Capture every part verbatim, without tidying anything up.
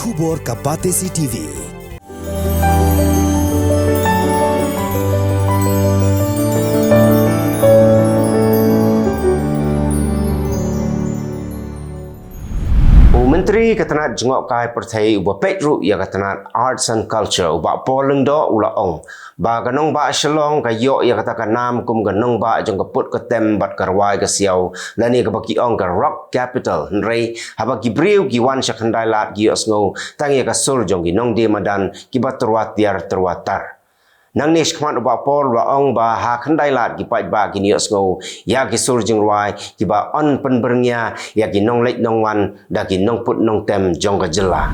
Khubor ka Batesi T V. U Myntri ka tnat jngohkai pyrthei uba peit ruh ïa ka tnat Arts and Culture, u Bah Paul Lyngdoh, u la ong ba ka nongbah Shillong ka ïoh ïa kata ka nam kum ka nongbah jong ka put ka tem bad ka rwai ka siaw, lane kaba ki ong ka Rock Capital, hynrei haba ki briew ki wan sha Khyndai Lad ki ïohsngew tang ïa ka sur jong ki nongdie madan kiba tyrwa tiar tyrwa tar. Nangne shakhmat u Bah Paul u la ong ba ha Khyndai Lad ki paidbah kin ïohsngew ïa ki sur jingrwai kiba yn pynbyrngia ïa ki nongleit nongwan da ki nongput nongtem jong ka jylla.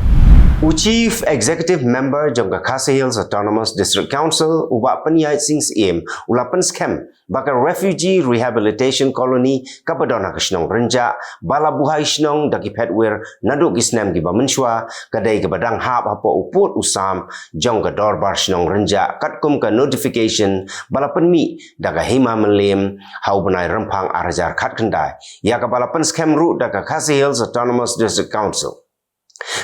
U Chief Executive Member jong ka Khasi Hills Autonomous District Council, u Bah Pynïaid Sing Syiem, u la pynskhem ba ka Refugee Rehabilitation Colony kaba don ha ka shnong Rynjah, ba la buhai shnong da ki phetwir naduh ki snem kiba mynshuwa, ka dei kaba dang hap hapoh u pud u sam jong ka Dorbar Shnong Rynjah, katkum ka notification ba la pynmih da ka Hima Mylliem ha u bnai Rymphang ar hajar khatkhyndai, ïa kaba la pynskhem ruh da ka Khasi Hills Autonomous District Council.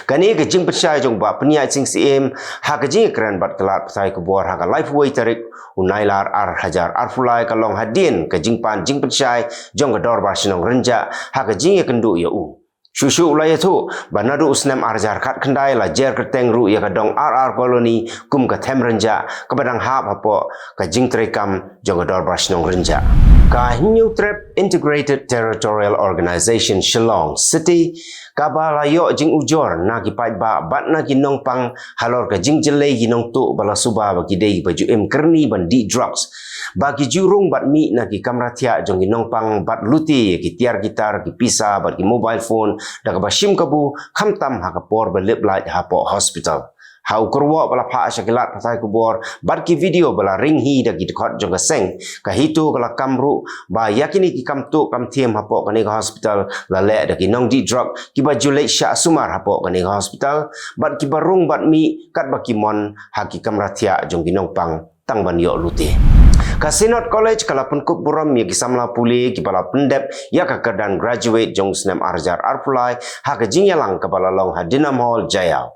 Kane ka jingpynshai jong u Bah Pynïaid Sing Syiem ha ka jingïakren bad ki lad pathai khubor ha ka laiphew wei tarik u Nailar ar hajar arphew lai ka long hadien ka jingpan jingpynshai jong ka Dorbar Shnong Rynjah ha ka jingïakynduh ïa u. Shuh shuh u la ïathuh ba naduh u snem ar hajar khatkhyndai la jer kyrteng ruh ïa ka Dong R R Colony kum ka Them Rynjah kaba dang hap hapoh ka jingtreikam jong ka Dorbar Shnong Rynjah. Ka Hynñiewtrep Integrated Territorial Organization Shillong City, kaba la ïoh jingujor na ki paidbah bad na ki nongpang halor ka jingjyllei ki nongtuh ba la suba ba ki dei ba ju im kyrni ban dih drugs, ba ki ju rung bad mih na ki kamra thiah jong ki nongpang bad lute ïa ki tiar ki tar, ki pisa bad ki mobile phone da kaba shim kabu, khamtam ha ka por ba lip lait hapoh hospital. Ha u kyrwoh ba la phah sha ki lad pathai khubor bad ki video ba la ring hi da ki dkhot jong ka seng, ka HITO ka la kam ruh ba ïa kine ki kam tuh kam thiem hapoh kane ka hospital la leh da ki nongdih drug kiba ju leit shah sumar hapoh kane ka hospital bad kiba rung bad mih katba ki mon ha ki kamra thiah jong ki nongpang tang ban ïoh lute. Ka Synod College ka la pynkup burom ïa ki samla pule kiba la pyndep ïa ka kyrdan graduate jong u snem ar hajar arphew lai ha ka jingïalang kaba la long ha Dinam Hall, Jaiaw.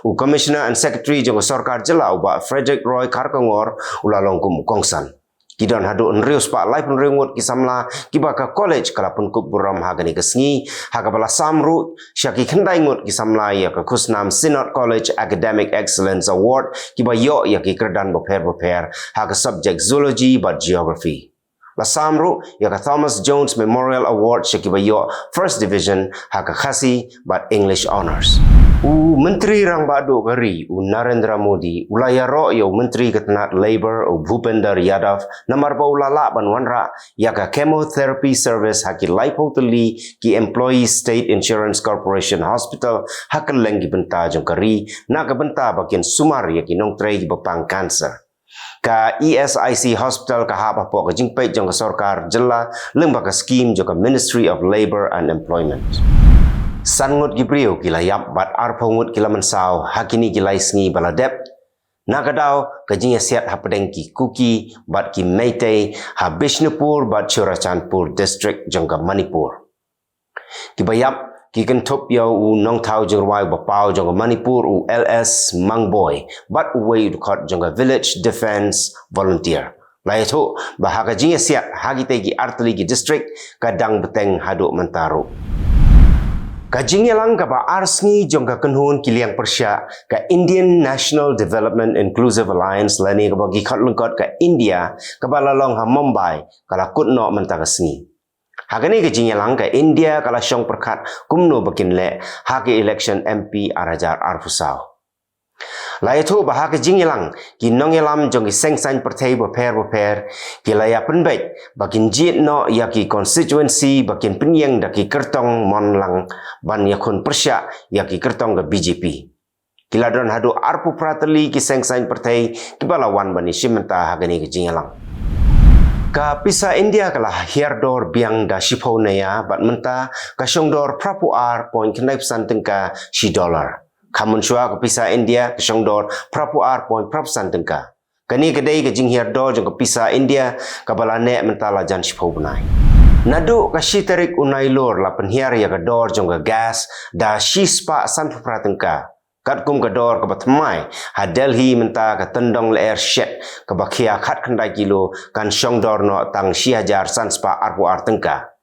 U Commissioner and Secretary jong ka Sorkar Jylla, u Bah Frederick Roy Kharkongor, u la long kum u kongsan. Ki don haduh hynriew spah laiphew hynriew ngut ki samla kiba ka college ka la pynkup burom ha kane ka sngi, ha kaba la sam ruh sha ki khyndai ngut ki samla ïa ka khusnam Synod College Academic Excellence Award kiba ïoh ïa ki kyrdan bapher bapher ha ka subject Zoology bad Geography. La sam ruh ïa ka Thomas Jones Memorial Award sha kiba ïoh First Division ha ka Khasi bad English Honours. U Myntri Rangbah Duh ka ri, u Narendra Modi, u la ïaroh ïa u Myntri ka tnat Labour, u Bhupender Yadav, namar ba u la lah ban wanrah ïa ka chemotherapy service ha ki laiphew tylli ki employee State Insurance Corporation Hospital ha kylleng ki bynta jong ka ri, na ka bynta ba kin sumar ïa ki nongtrei kiba pang cancer. Ka E S I C Hospital ka hap hapoh ka jingpeit jong ka Sorkar Jylla lyngba ka scheme jong ka Ministry of Labour and Employment. San ngut ki briew ki la ïap bad arphew ngut ki la mynsaw ha kine ki lai sngi ba la dep, na ka daw ka jingïasiat hapdeng ki Kuki bad ki Meitei ha Bishnupur bad Churachandpur District jong ka Manipur. Kiba ïap ki kynthup ïa u nongthaw jingrwai uba paw jong ka Manipur, u L S Mangboi, bad uwei u dkhot jong ka Village Defence Volunteer. La ïathuh ba ha ka jingïasiat ha kitei ki artylli ki district ka dang bteng haduh mynta ruh. Ka jingïalang kaba ar sngi jong ka kynhun ki liang pyrshah ka Indian National Development Inclusive Alliance, lane kaba ki khot lyngkot ka INDIA, kaba la long ha Mumbai, ka la kut noh mynta ka sngi. Ha kane ka jingïalang ka INDIA ka la shong pyrkhat kumno ba kin leh ha ka election M P ar hajar arphew saw. La ïathuh ba ha ka jingïalang ki nongïalam jong ki seng saiñ pyrthei bapher bapher ki la ïa pynbeit ba kin jied noh ïa ki constituency ba kin pynïeng da ki kyrtong mon lang ban ïakhun pyrshah ïa ki kyrtong ka B J P. Ki la don haduh arphew phra tylli ki seng saiñ pyrthei kiba la wan ban ïashim bynta ha kane ka jingïalang. Ka pisa India ka la hiar dor biang da shiphew naïa bad mynta ka shong dor phraphew ar point khyndai phew san tyngka shi dollar. Khamon shuwa ka pisa India ka shong dor phraphew ar point phra phew san tyngka. Kane ka dei ka jinghiar dor jong ka pisa India kaba la neh mynta la jan shiphew bnai. Naduh ka shi tarik u Nailur la pynhiar ïa ka dor jong ka gas da shi spah sanphew phra tyngka. Katkum ka dor kaba thymmai, ha Delhi mynta ka tyndong lyer shet kaba khia khatkhyndai kilo kan shong dor noh tang shi hajar san spah arphew ar tyngka.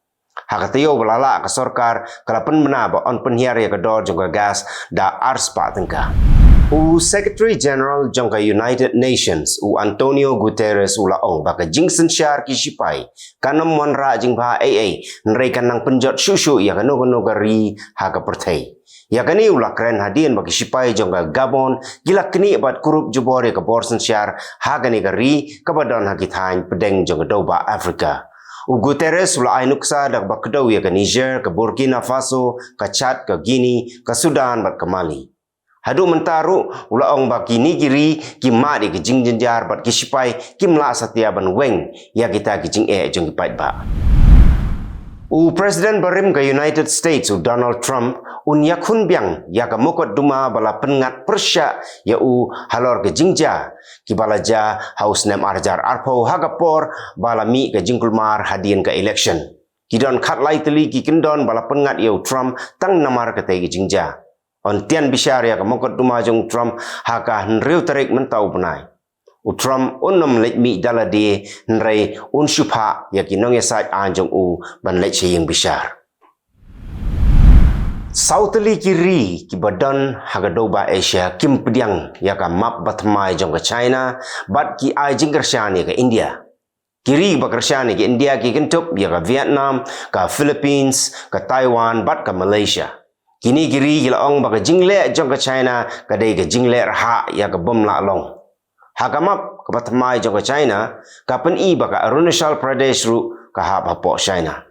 Ha ka taïew ba la lah, ka sorkar ka la pynbna ba yn pynhiar ïa ka dor jong ka gas da ar spah tyngka. U Secretary General jong ka United Nations, u Antonio Guterres, u la ong ba ka jingsynshar ki shipai kan ym wanrah jingbha ei ei, hynrei kan nang pynjot shuh shuh ïa kano kano ka ri ha ka pyrthei. Ïa kane u la kren hadien ba ki shipai jong ka Gabon ki la knieh bad kurup jubor ïa ka bor synshar ha kane ka ri kaba don ha ki thaiñ pdeng jong ka dewbah Africa. U Guterres u la ai nuksa da kaba kdew ïa ka Niger, ka Burkina Faso, ka Chad, ka Guinea, ka Sudan bad ka Mali. Haduh mynta ruh u la ong ba kine ki ri ki mad ïa ki jingjynjar bad ki shipai kim lah satia ban weng ïa kita ki jingeh jong ki paidbah. U President barim ka United States, u Donald Trump, un ïakhun biang ïa ka mukotduma ba la pynngat pyrshah ïa u halor ka jingjia kiba la jia ha u snem ar hajar arphew, ha ka por ba la mih ka jingkulmar hadien ka election. Ki don khatlai tylli ki kyndon ba la pynngat ïa u Trump tang namar katei ka jingjia. Yn tian bishar ïa ka mukotduma jong u Trump ha ka hynriew tarik mynta u bnai. U Trump un ym leit mih da lade, hynrei un shu phah ïa ki nongïasaid aiñ jong u ban leit sha ïing bishar. Saw tylli ki ri kiba don ha ka dewbah Asia kim pdiang ïa ka map bathymmai jong ka China bad ki ai jingkyrshan ïa ka India. Ki ri ba kyrshan ïa ka India ki kynthup ïa ka Vietnam, ka Philippines, ka Taiwan bad ka Malaysia. Kine ki ri ki la ong ba ka jingleh jong ka China ka dei ka jingleh rhah ïa ka bym lah long. Ha ka map kaba thymmai jong ka China ka pyni ba ka Arunachal Pradesh ruh ka hap hapoh China.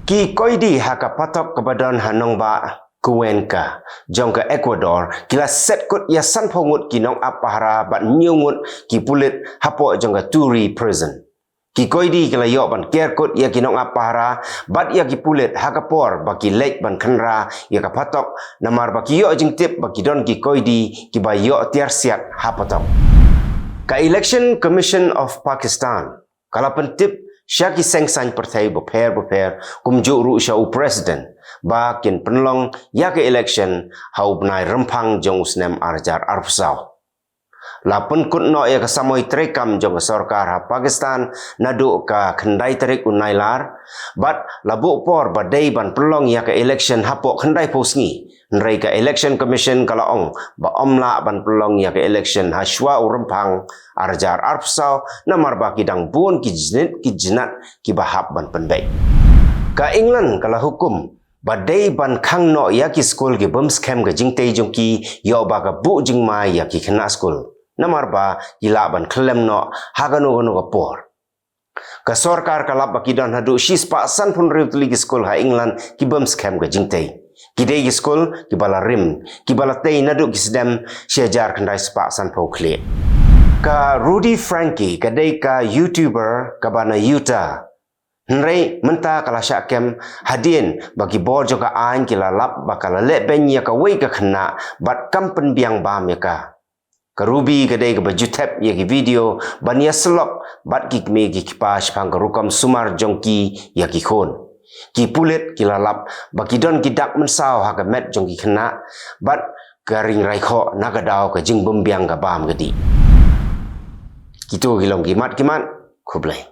Ki koidi ha ka phatok kaba don ha nongbah Cuenca jong ka Ecuador ki la set kut ïa sanphew ngut ki nongap pahara bad hynñiew ngut ki pulit hapoh jong ka Turi Prison. Ki koidi ki la ïoh ban ker kut ïa ki nongap pahara bad ïa ki pulit ha ka por ba ki leit ban khynra ïa ka phatok, namar ba ki ïoh jingtip ba ki don ki koidi kiba ïoh tiar siat ha phatok. Ka Election Commission of Pakistan ka la pyntip sha ki seng saiñ pyrthei bapher bapher, kumjuh ruh sha u President, ba kin pynlong ïa ka election ha u bnai Rymphang jong u snem ar hajar arphew saw. La pynkut noh ïa ka samoi treikam jong ka sorkar ha Pakistan naduh ka khyndai tarik u Nailar, bad la buh por ba dei ban pynlong ïa ka election hapoh khyndaiphew sngi. Hynrei ka Election Commission ka la ong ba ym lah ban pynlong ïa ka election ha shuwa u Rymphang ar hajar arphew saw, namar ba ki dang bun ki jnit ki jnat kiba hap ban pynbeit. Ka England ka la hukum ba dei ban khang noh ïa ki skul ki bym skhem ka jingtei jong ki, ïoh ba ka buh jingma ïa ki khynnah skul, namar ba ki lah ban khyllem noh ha kano kano ka por. Ka sorkar ka lap ba ki don haduh shispah sanphew hynriew tylli ki skul ha England ki bym skhem ka jingtei. Ki dei ki skul kiba la rim, kiba la tei naduh ki snem shi hajar khyndai spah sanphew khlieh. Ka Rudy Franke ka dei ka YouTuber kaba na Utah. Hynrei mynta ka la shah kem hadien ba ki bor jong ka aiñ ki la lap ba ka la leh beiñ ïa kawei ka khynnah bad kam pynbiang bam ïa ka. Ka Ruby ka dei kaba ju thep ïa ki video ban ïasyllok bad ki kmie ki kpa shaphang ka rukom sumar jong ki ïa ki khun. Ki pulit ki la lap ba ki don ki dak mynsaw ha ka met jong ki khynnah bad ka ring raikhoh na ka daw ka jingbymbiang ka bam ka dih. Kito ki long ki mat ki mat. Khublei.